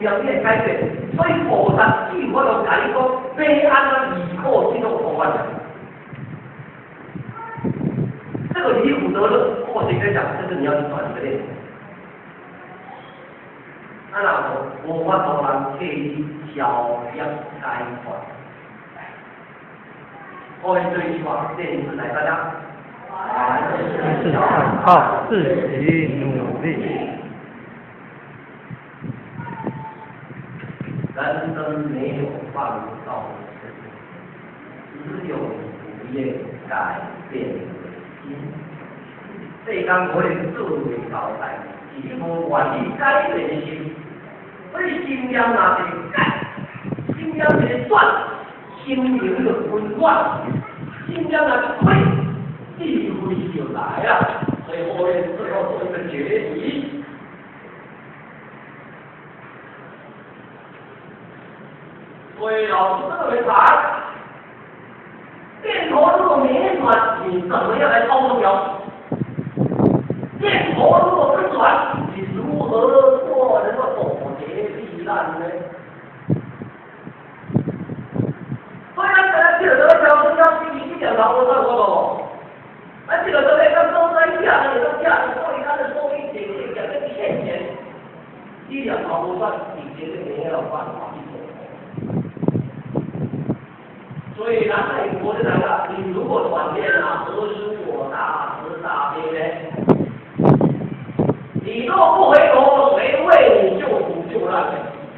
念你會改變，所以菩薩只有法度共你講，欲按怎離苦得樂方法。這個離苦得樂，過去跟你講，這是你要去轉一個念。啊，若無無法度人替你消業解脫。後面這一句話，練字來大家。是靠自己努力。人生沒有辦到的事，只有不願改變的心。世間無可能做袂到代誌，是你無願意改變的心。所以心念若是改，心念一個轉，心靈就溫暖；心念若是虧，智慧就來了。所以後面最後做一個結局。所以老師特別談，念頭如果沒轉，你怎麼樣來操縱搖？念頭如果不轉，你如何過能夠躲劫避難呢？所以咱今日這個交通要注意一點，老我說過啊，這個都會當都在下，你都下，所以他的收益點點點跟騙錢，一兩頭不轉，你絕對沒有辦法去做。所以咱在國的來個，你如果轉念啊，何須我大慈大悲呢？你若不回頭，誰為你救苦救難呢？